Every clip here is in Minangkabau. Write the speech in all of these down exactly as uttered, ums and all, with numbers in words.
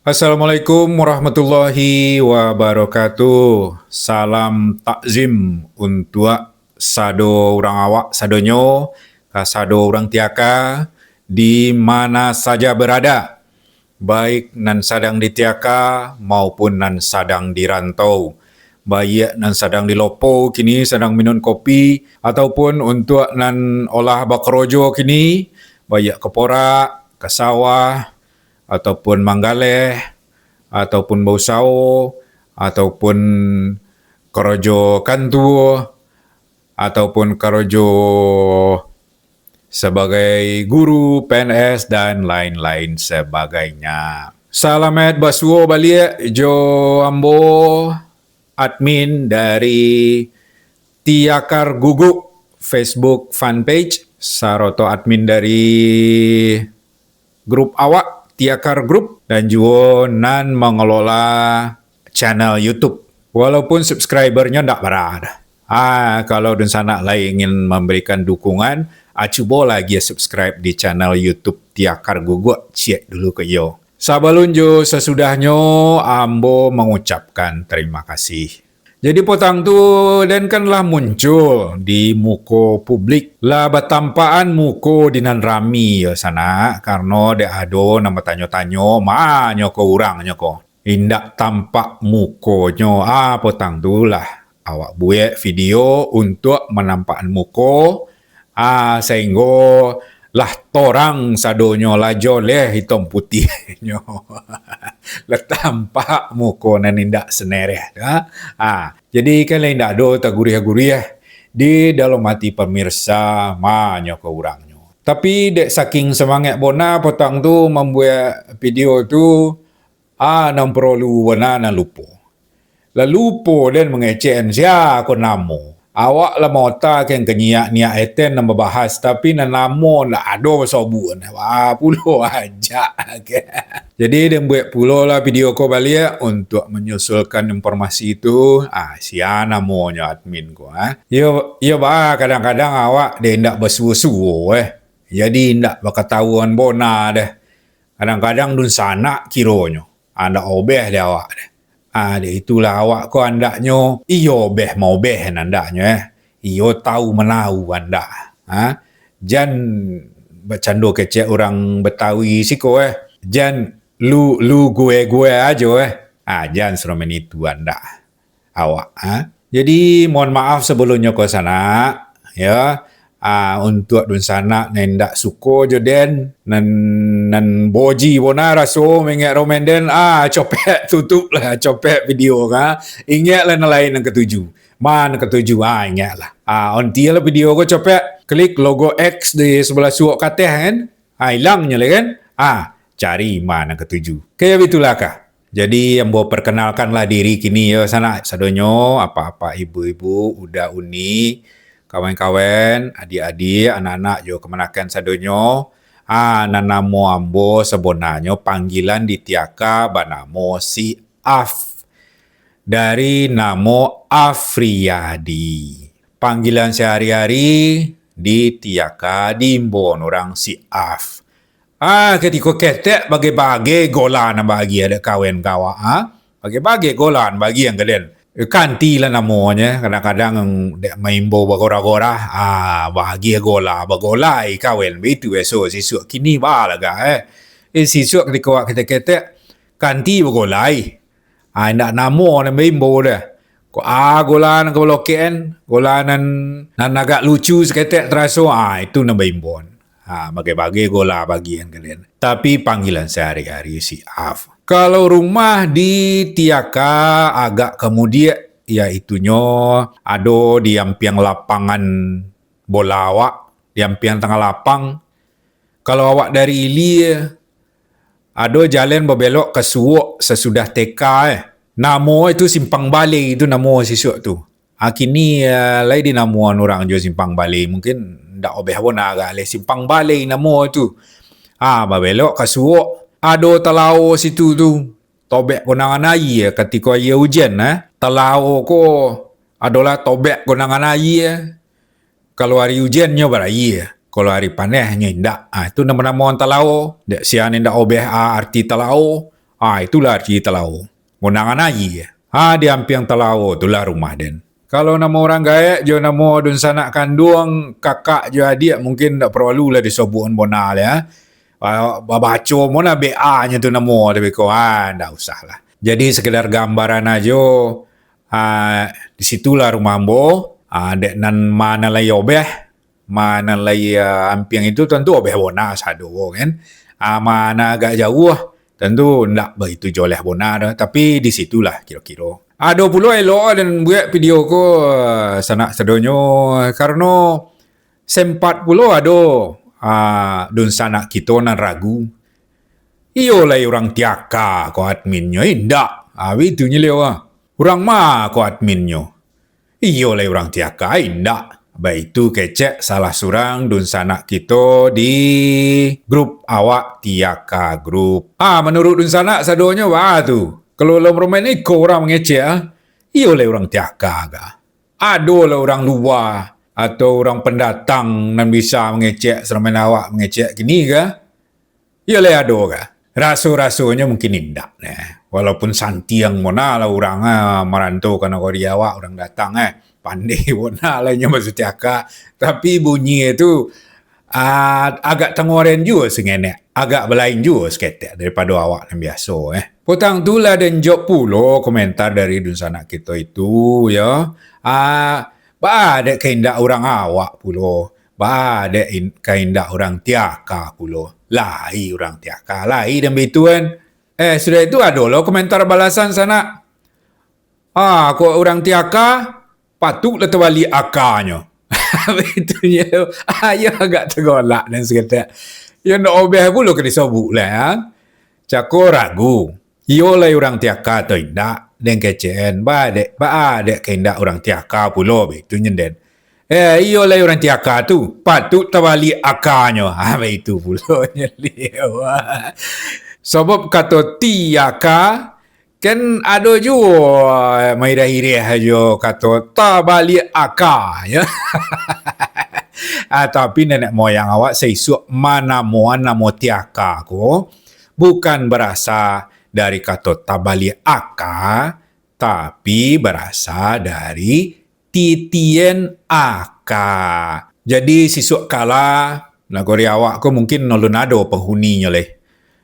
Assalamualaikum warahmatullahi wabarakatuh. Salam takzim untuak sado urang awak sadonyo, kasado urang Tiaka, di mana saja berada, baik nan sadang di Tiaka maupun nan sadang di rantau, baiak nan sadang di lopo kini sadang minun kopi, ataupun untuak nan olah bakorojo kini, baiak ka porak, ka sawah, ataupun manggaleh, ataupun bausaho, ataupun korojo kantua, ataupun korojo sabagai guru, P N S, dan lain-lain sabagainya. Salamaik basuo baliak jo ambo, admin dari Tiakar Guguk Facebook fanpage, saroto admin dari grup awak, Tiakar Group, dan juo nan mangelola channel YouTube. Walaupun subscribernyo ndak bara doh. Ah, kalau dunsanak lai ingin mambarikan dukungan, ah, cubolah agiah subscribe di channel YouTube Tiakar Guguk, ciek dulu ko iyo. Sabalun jo sasudahnyo, ambo mangucapkan tarimo kasih. Jadi, potang tu, den kan lah muncul di muko publik, lah batampakan muko di nan rami yo sanak, karano dek ado nan batanyo-tanyo, ma nyo ko urangnyo ko. Indak tampak mukonyo, ah, potang tu lah awak buek video untuak manampakan muko, ah, sainggo lah torang sadonyo, lah joleh itom putiahnyo. Lah tampak muko nan indak senereh tu, ah. Ah, jadi kan lah indak ado taguriah-guriah di dalam ati pamirsa, ma nyo ko urangnyo. Tapi dek saking samangaik bona potang tu mambuek video tu, ah, nan porolu bona nan lupo. Lah lupo den mangecek an sia ko namo. Awak lah maota kan ka nyiak-nyiak eten nan babahas, tapi nan namo ndak ado basobuk an. Wah, pulo ajak. Jadi, den buek pulo lah video ko baliak untuak manyusulkan informasi tu. Ah, sia namonyo admin ko, ah. Iyo, iyo ba, kadang-kadang awak dek indak basuo-suo, eh. Jadi, indak bakatahuan bona deh. Kadang-kadang dunsanak kironyo. Ah, ndak obeh dek awak deh. Ah, dek itulah awak ko andaknyo iyo obeh maobeh andaknyo, eh. Iyo tahu manahu andak. Ha? Jan bacando kecek urang Betawi siko, eh. Jan lu, lu gue-gue ajo, eh. Ah, jan saromen itu andak awak, ha? Jadi, mohon maaf sabalumnyo ko sanak, ya. Ah, untuak dunsanak nan indak suko jo den, nan, nan boji bona raso mangek romen den, ah, copek tutup lah, copek video ka. Ingek lah nan lain nan katuju. Ma nan katuju, ah, ingek lah. Ah, onti lah video ko copek, klik logo X di sabalah suok kateh kan. Ah, ilang nyo lah kan. Ah, cari ma nan katuju. Kaya bitulah kah. Jadi, ambo perkenalkanlah diri kini yo, sanak sadonyo, apak-apak, ibu-ibu, uda uni, kawan-kawan, adiak-adiak, anak-anak jo kamanakan sadonyo. Ah, nan namo ambo sabonanyo panggilan di Tiaka banamo Si Af. Dari namo Afriyadi. Panggilan sehari-hari di Tiaka diimbon urang Si Af. Ah, katiko ketek bagai-bagai gola nan baagiah dek kawan ka awak, ha? Bagai-bagai gola nan baagiah ka den. Kanti lah namonyo, kadang-kadang dek maimbau bagora-gora, ah, baagiah gola, bagolai kawan, baitu biaso sisuak kini balaga, eh. Eh, sisuak katiko awak ketek-ketek, kanti bagolai. Ah, indak namo nan baimbau doh. Kok, ah, gola nan ka balokek kan, gola nan, nan agak lucu saketek taraso, ah, itu nan baimbon. Ha, bagai-bagai gola bagian kalian. Tapi panggilan sehari-hari Si Af. Kalau rumah di Tiaka agak ka mudiak, yaitunyo ado di ampiang lapangan bola awak, di ampiang tangah lapang. Kalau awak dari ilia, ado jalan babelok ka suok sasudah T K, eh. Namo itu Simpang Balai tu namo sisuak tu. Ah, kini, ah, lai dinamoan urang jo Simpang Balai. Mungkin ndak obeh bona agak lai Simpang Balai namo tu. Ah, babelok ka suok, ado talao situ tu. Tobek gonangan aia katiko aia ujan, eh. Talao ko adolah tobek gonangan aia. Kalau ari ujan nyo baraia, kalau ari paneh nyo indak. Ah, itu nan banamoan talao. Dek sia nan indak obeh a arti talao, Ah, itulah arti talao. Bonangan aia. Ha, di ampiang talao tu lah rumah den. Kalau namo urang gaek jo namo dunsanak kanduang, kakak jo adiak, mungkin ndak paralu lah disobukan bona lah, ya. Ah, babaco mo nah B A-nyo tu namo, tapi ko, ah, ndak usah lah. Jadi, sekedar gambaran ajo, ah, di situlah rumah ambo, ah, dek nan ma nan lai obeh, ma nan lai, ah, ampiang itu tantu obeh bona sado kan. Ah, ma nan agak jauah, tantu ndak baitu joleh bona doh, tapi di situlah kiro-kiro. Ado pulo elok den buek video ko, ah, sanak sadonyo, karano sempat pulo ado, ah, dunsanak kito nan ragu. Iyo lai urang Tiaka ko adminnyo, indak. Ah, itu nyo liau, ah. Urang ma ko adminnyo? Iyo lai urang Tiaka, indak. Baitu kecek salah surang dunsanak kito di grup awak, Tiaka Grup. Ah, manuruik dunsanak sadonyo baa tu? Kalau lom rumah ni ko urang mangecek, ah. Iyo lai urang Tiaka ka? Ado lah urang lua atau urang pandatang nan bisa mangecek, saramin awak mangecek kini ka? Iyo lai ado ka? Raso-rasonyo mungkin indak neh. Walaupun santiang mo nah lah urang, ah, marantau ka nagori awak, urang datang, eh. Pandai bona lah inyo baso Tiaka. Tapi bunyi tu, ah, agak tangoren juo sangenek, agak balain juo saketek daripado awak nan biaso, eh. Patang tu lah den jawab pulo komentar dari dunsanak kito itu, yo. Ah, baa dek kaindak urang awak pulo, baa dek in-, kaindak urang Tiaka pulo. Lai urang Tiaka, lai den baitu kan. Eh, sudah itu ado lo komentar balasan sanak. Ah, kok urang Tiaka, patuiklah tabaliak akanyo. Baitu nyo, ah, iyo agak tagolak den saketek. Iyo ndak obeh pulo ka disobuik lah, ya. Cako ragu. Iyo lai urang Tiaka atau indak, den kecek-an, baa dek, baa dek kaindak urang Tiaka pulo, baitu nyo den. Eh, iyo lai urang Tiaka tu, patuik tabaliak akanyo. Ah, baitu pulo nyo liau. Sabab kato Tiaka, kan ado juo maireh-ireh jo kato tabaliak aka, ya. Ah, tapi nenek moyang awak saisuak manamoan namo Tiaka ko bukan barasa dari kato tabaliak aka, tapi barasa dari titien aka. Jadi, sisuak kala, nagori awak ko mungkin ulun ado panghuninyo lai.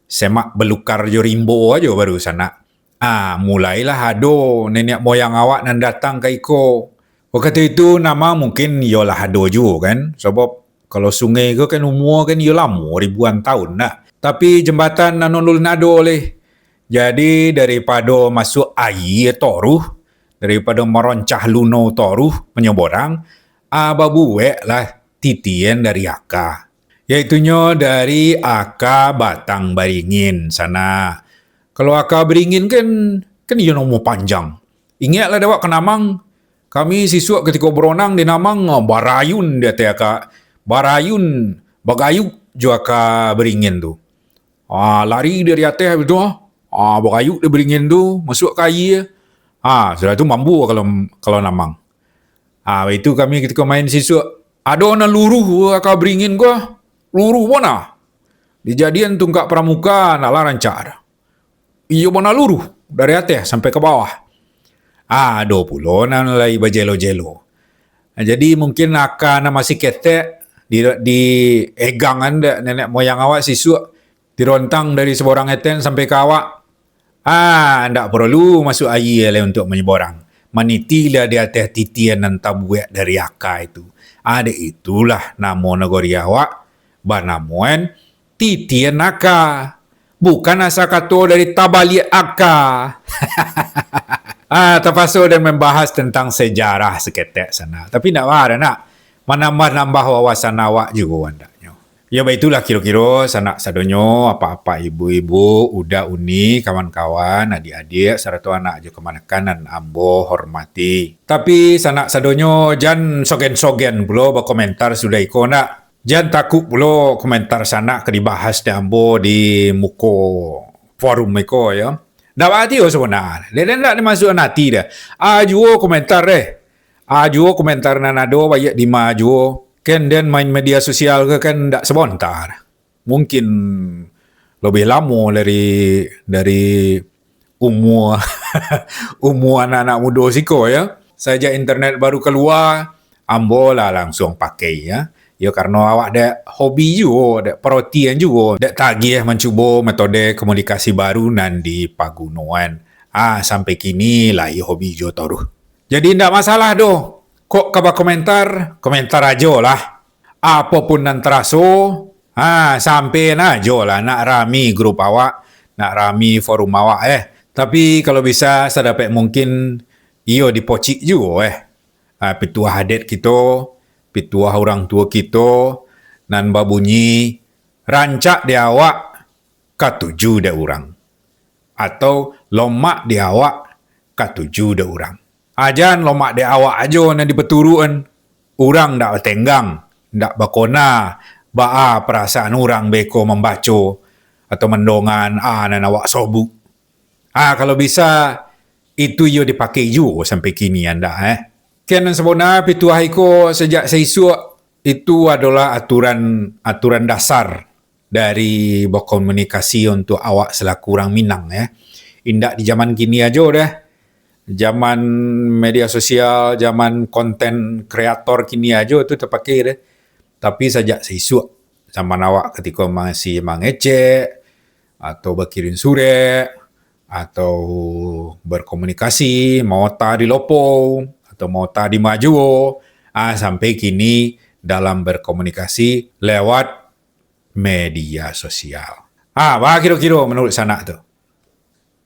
Semak balukar jo rimbo ajo baru sanak. Ah, mulailah ado niniak moyang awak nan datang ka iko. Wakatu itu, namang mungkin iyo lah ado juo, kan? Sabab, kalau sungai ko kan umua kan iyo lamo, ribuan taun dah. Tapi, jambatan nan ulun ado lai. Jadi, daripado masuak aia toruih, daripado maroncah luno toruih manyaborang, ah, babueklah titien dari aka. Yaitunyo dari aka Batang Baringin sana. Kalau aka Baringin kan, kan iyo namo panjang. Ingeklah dek awak ka namang, kami sisuak katiko baronang di namang, barayun di ateh aka, barayun, bagayuk jo aka Baringin tu. Ah, lari dari ateh tu, ah, bagayuk di Baringin tu, masuak ka aia. Ah, sudah tu mambu kalau, kalau namang. Ah, itu kami katiko main sisuak. Ado nan luruih aka Baringin ko, luruih bana. Dijadian tungkak pramuka, ndak lah rancak. Iyo bana luruih, dari ateh sampai ka bawah. Ah, ado pulo nan lai bajelo-jelo. Ah, jadi mungkin aka nan masih ketek di, di egangan dek nenek moyang awak sisuak, dirontang dari saborang eten sampai ka awak. Ah, ndak paralu masuak aia lai untuak manyaborang. Manitilah di ateh titien nan tabuek dari aka itu. Ah, dek itulah namo nagori awak banamoan Titien Aka. Bukan asa kato dari tabaliak aka. Ah, tapaso den mambahas tantang sajarah saketek sanak. Tapi ndak baa, nak manambah-nambah wawasan awak juo andaknyo. Yo, baitulah kiro-kiro, sanak sadonyo, apak-apak, ibu-ibu, uda, uni, kawan-kawan, adiak-adiak, sarato anak jo kamanakan nan ambo hormati. Tapi, sanak sadonyo, jan sogen-sogen pulo bakomentar sudah iko, nak. Jan takuk pulo komentar sanak ka dibahas dek ambo di muko forum iko, yo. Ndak baati yo sabana. Dek den ndak dimasuakan ati doh. A juo komentar deh. A juo komentar nan ado, baiak di ma juo. Kan den main media sosial ko kan ndak sabontar. Mungkin lebih lamo dari, dari umua, umua anak-anak mudo siko, yo. Sajak internet baru kalua, ambo lah langsuang pakai, yo. Yo, karano awak dek hobi juo, dek parotian juo, dek tagiah mancubo metode komunikasi baru nan dipagunoan. Ah, sampai kini lai hobi juo taruih. Jadi, ndak masalah doh. Kok ka bakomentar, komentar ajo lah. Apo pun nan taraso, ha, sampean ajo lah, nak rami grup awak, nak rami forum awak, eh. Tapi, kalau bisa, sadapek mungkin, iyo dipocik juo, eh. Ha, pituah adat kito, pituah urang tuo kito, nan babunyi, rancak di awak, katuju dek urang. Atau lomak di awak, katuju dek urang. Ajan lomak dek awak ajo nan dipaturuikan. Urang ndak batenggang, ndak bakona, baa parasaan urang beko mambaco atau mandongan a nan awak sobuik. Ah, kalau bisa, itu iyo dipakai juo sampai kini, andak, eh. Ken nan sabona pituah iko sajak saisuak, itu adolah aturan, aturan dasar dari bakomunikasi untuk awak salaku urang Minang, eh. Indak di zaman kini ajo doh. Zaman media sosial, zaman konten kreator kini ajo tu tapakai doh. Tapi sajak saisuak, zaman awak katiko masih mangecek, atau bakirim surek, atau berkomunikasi, maota di lopou, atau maota di ma juo, ah, sampai kini dalam berkomunikasi lewat media sosial. Ah, baa kiro-kiro menurut sanak tu?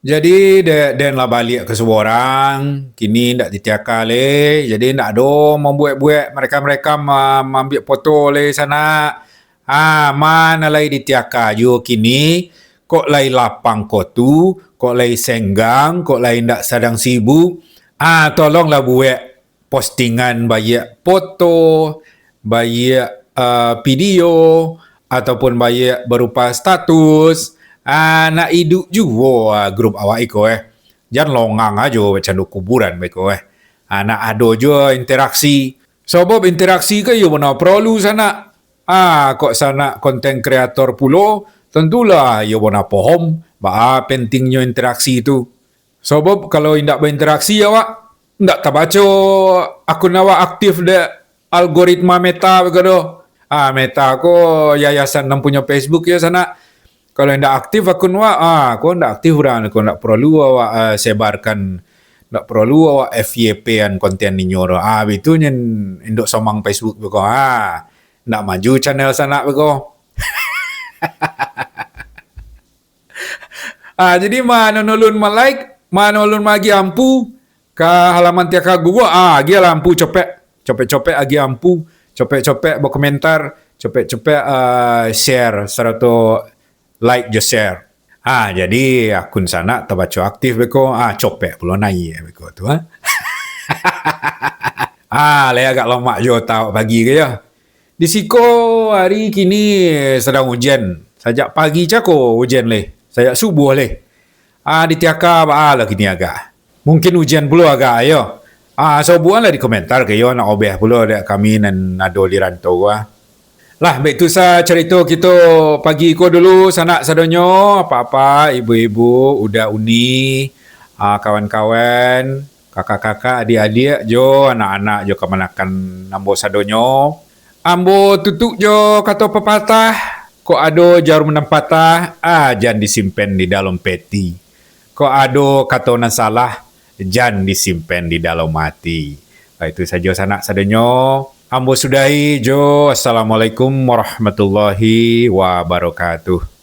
Jadi, de-, den lah baliak ka suborang, kini ndak ditiaka lai, jadi ndak ado mambuek-buek, marekam-rekam, ma-, maambiak foto lai sanak. Ah, ma nan lai ditiaka juo kini, kok lai lapang ko tu, kok lai senggang, kok lai ndak sadang sibuk, ah, tolonglah buek postingan baiak foto, baiak, ah, video, ataupun baiak barupa status. Ah, nak iduik juo, ah, grup awak iko, eh. Jan longang ajo bacando kuburan beko, eh. Ah, nak ado juo interaksi. Sabab interaksi ko iyo bana paralu sanak. Ah, kok sanak konten kreator pulo, tantulah iyo bana paham baa pentingnyo interaksi tu. Sabab kalau indak bainteraksi awak, indak tabaco akun awak aktif dek algoritma Meta beko doh. Ah, Meta ko yayasan nan punyo Facebook yo sanak. Kalau indak aktif akun awak, ah, ko indak aktif urang, ko indak paralu awak, ah, sebarkan, indak paralu awak F Y P-an konten inyo tu. Ah, bitu nyo indak somang Facebook beko. Ah, indak maju channel sanak beko. Ah, jadi ma nan ulun ma-like, ma nan ulun ma-agiah ampu ka halaman tiaka gua, ah, agiahlah ampu copek. Copek-copek agiah ampu, copek-copek bakomentar, copek-copek, ah, share, sarato like jo share. Ah, jadi akun sanak tabaco aktif beko, ah, copek pulo naiak beko tu, ah. Ah, lai agak lamak juo ota awak pagi ko yo. Di siko ari kini sadang ujan. Sajak pagi cako ujan leh. Sajak subuah leh. Ah, ditiaka baa lah kini agak. Mungkin ujan pulo agak yo. Ah, sobuanlah di komentar ka yo nak obeh pulo dek kami nan ado di rantau, ah. Lah, baitu sa carito kito pagi ko dulu, sanak sadonyo, apak-apak, ibu-ibu, uda uni, ah, kawan-kawan, kakak-kakak, adiak-adiak, jo anak-anak, jo kamanakan ambo sadonyo. Ambo tutup jo kato papatah, kok ado jarum nan patah, ah, jan disimpan di dalam peti. Kok ado kato nan salah, jan disimpan di dalam ati. Baitu sajo sanak sadonyo. Ambo sudahi jo, Assalamualaikum warahmatullahi wabarakatuh.